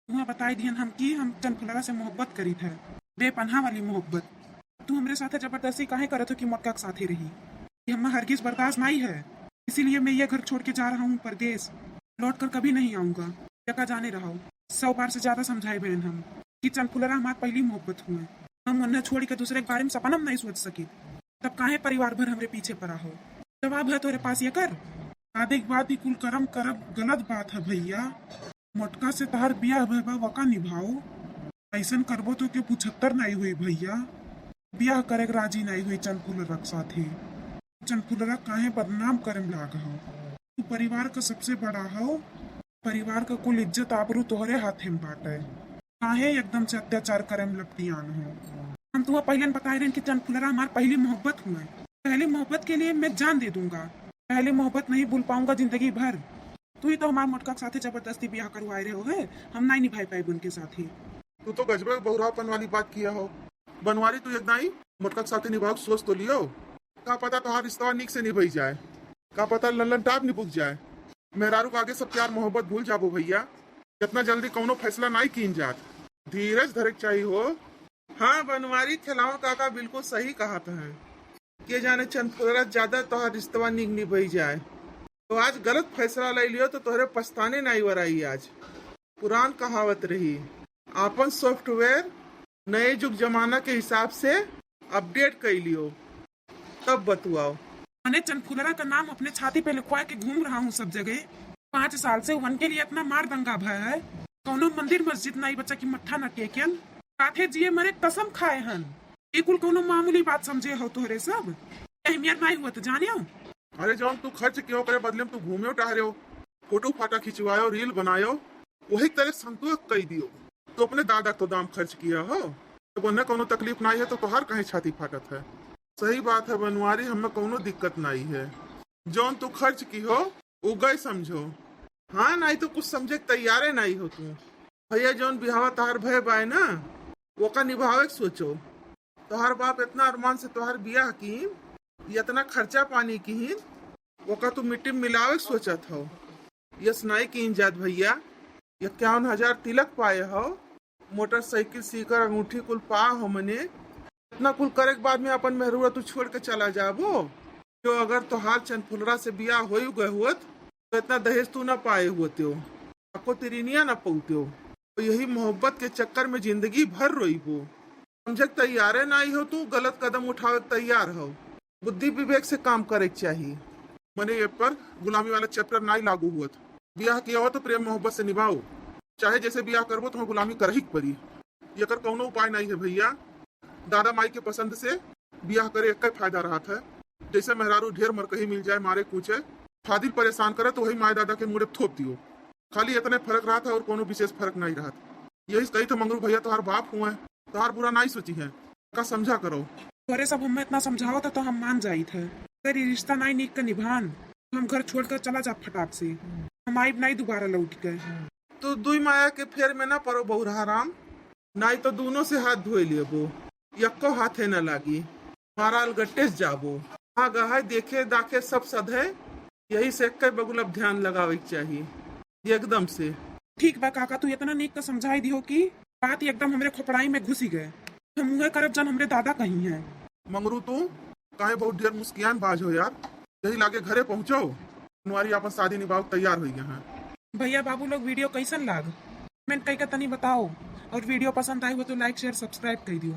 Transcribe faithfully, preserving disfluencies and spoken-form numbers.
तुहाँ बताई दिहन हम कि हम चनफुलरा से मोहब्बत करीत है, बेपनाह वाली मोहब्बत। तू हमरे साथे जबरदस्ती काहे करत हो कि मोटका के साथे रही? ये हम्मा हरगिज बर्दाश्त नाई है, इसीलिए मैं ये घर छोड़ के जा रहा हूँ परदेस। लौट कर कभी नहीं आऊंगा। यका जाने रहो, सौ बार से ज्यादा समझाए बहन हम कि चनफुलरा हमार पहली मोहब्बत हुए। हम उन्हें छोड़ के दूसरे के बारे में सपना में नहीं सोच सकी। तब काहे परिवार भर हमरे पीछे पड़ा हो? जवाब है तोरे पास ये कर। शादी के बाद ही कुल करम करब गलत बात है भैया। मोटका से तहार बियाह भय बा, वका निभाओ। ऐसन करबो तो के पुछत्तर नाई हुई भैया। बियाह करे के राजी नाई हुई चनफुलरा के साथे। चनफुलरा काहे बदनाम करे में लाग हो? तू परिवार का सबसे बड़ा हो, परिवार का कुल इज्जत आबरू तोहरे हाथे में बाटे। काहे एकदम से अत्याचार करे में लपटियान हो? हम तुहा पहले न बताए रहन कि चनफुलरा हमार पहली मोहब्बत हुए। पहली मोहब्बत के लिए मैं जान दे दूंगा। पहली मोहब्बत नहीं भूल पाऊंगा जिंदगी भर। तू ही तो हमार मोटका के साथे जबरदस्ती बियाह करवाए रहे हो है, हम नहीं निभाई पाए उनके साथे। तू तो गजबे बहुरापन वाली बात किया हो बनवारी। तू एक दाई मोटका के साथे निभाव सोच तो लियो। का पता तोहार रिश्तवा नीक से निभाई जाए, का पता लल्लन टाप निपुक जाए। मेहरारू के आगे सब प्यार मोहब्बत भूल जाबो भैया। इतना जल्दी कौनो फैसला नाई कीन जात, धीरज धरे के चाही हो। हाँ बनवारी, खेलावन काका बिल्कुल सही कहत हैं। के जाने चनफुलरा ज्यादा तोहार रिश्तवा नीक निभाई जाए। तो आज गलत फैसला ले लियो तो तोहरे पछताने नाई वराई आज। पुरान कहावत रही, आपन सॉफ्टवेयर नए जुग जमाना के हिसाब से अपडेट कर लियो, तब बतुआओ। मने चनफुलरा का नाम अपने छाती पे लिखवा के घूम रहा हूँ सब जगह। पाँच साल से वन के लिए इतना मार दंगा भय है, कौनो मंदिर मस्जिद नाई बचा कि मत्था न टेकन। साथे जिए मरे कसम खाए हन, ये कुल कौनो मामूली बात समझे हो तोहरे सब? अहमियत नाई हुआ तो जानियो। अरे जौन तू खर्च कियो ओकरे बदले में तू घूम्यो टहर्यो, फोटो फाटा खिंचवायो, रील बनायो, वही तरह संतोष कई दियो। तू अपने दादा को दाम खर्च किया हो, जब उन्हें कौनो तकलीफ नाई है तो तोहार काहे छाती फाटत है? सही बात है बनवारी, हमें कौनो दिक्कत नाई है। जौन तू खर्च की हो उ गए समझो। हाँ नाई तो कुछ समझे के तैयारे नाई हो तू। भैया जौन बिहावा तोहार भय बाय ना, ओका निभावे के सोचो। तोहार बाप इतना अरमान से तोहार बियाह कीन, इतना खर्चा पानी कीन, ओका तू मिट्टी में मिलावे के सोचत हो। यस नाई कीन जात भैया, इक्यावन हजार तिलक पाए हो, मोटरसाइकिल, सीकर, अंगूठी कुल पा हो मने। इतना कुल करे के बाद में अपन मेहरुआ तू छोड़ के चला जाबो? जो अगर तोहार चनफुलरा से बियाह होई गए होत तो इतना दहेज तू ना पाए होते हो, अको तिरिनिया ना पौते हो। तो यही मोहब्बत के चक्कर में जिंदगी भर रोईबो। समझे के तैयारे नाई हो तू, गलत कदम उठावे के तैयार हो। बुद्धि विवेक से काम करे के चाही। मने ये पर गुलामी वाला चैप्टर नाई लागू हुअत। बियाह किया हो तो प्रेम मोहब्बत से निभाओ, चाहे जैसे बियाह करबो तुम्हें गुलामी करही के पड़ी। एकर कौनो उपाय नाई है भैया। दादा माई के पसंद से बियाह करे एक फायदा रहत है, जैसे मेहरारू ढेर मरकही मिल जाए मारे कूचे, फादिल परेशान करे तो वही माए दादा के मुड़े थोप दियो। खाली इतने फर्क रहत है और कोनो विशेष फर्क नाई रहत। यही कही तो मंगरू भैया तोहार बाप हुए, तोहार बुरा नाई सोची है, का समझा करो। तोरे सब हमें इतना समझावत है तो हम मान जाइत है। अगर ये रिश्ता नाई नीक के निभान तो हम घर छोड़कर चला जा फटाक से, हम आइब नाई दोबारा लौट के। तो दुई माया के फेर में ना पड़ो बहुरा राम, नाई तो दोनों से हाथ धोए लेबो, यक्को हाथे न लागी, मारा अलगट्टे से जाबो। हाँ गहाय देखे दाखे सब सधे, यही से एक्के बगुल अब ध्यान लगावे के चाही एकदम से। ठीक बा काका, तू इतना नीक तो समझाई दियो कि बात एकदम हमरे खोपड़ाई में घुसी गए। हम उहे करब जन हमरे दादा कही हैं। मंगरू तू काहे बहुत ढेर मुस्कियान बाज हो यार, यही लागे घरे पहुँचो, बनवारी अपन शादी निभाव तैयार हो गया है। भैया बाबू लोग वीडियो कैसन लाग? कमेंट कई के तनी बताओ, और वीडियो पसंद आई हो तो लाइक शेयर सब्सक्राइब कर दियो।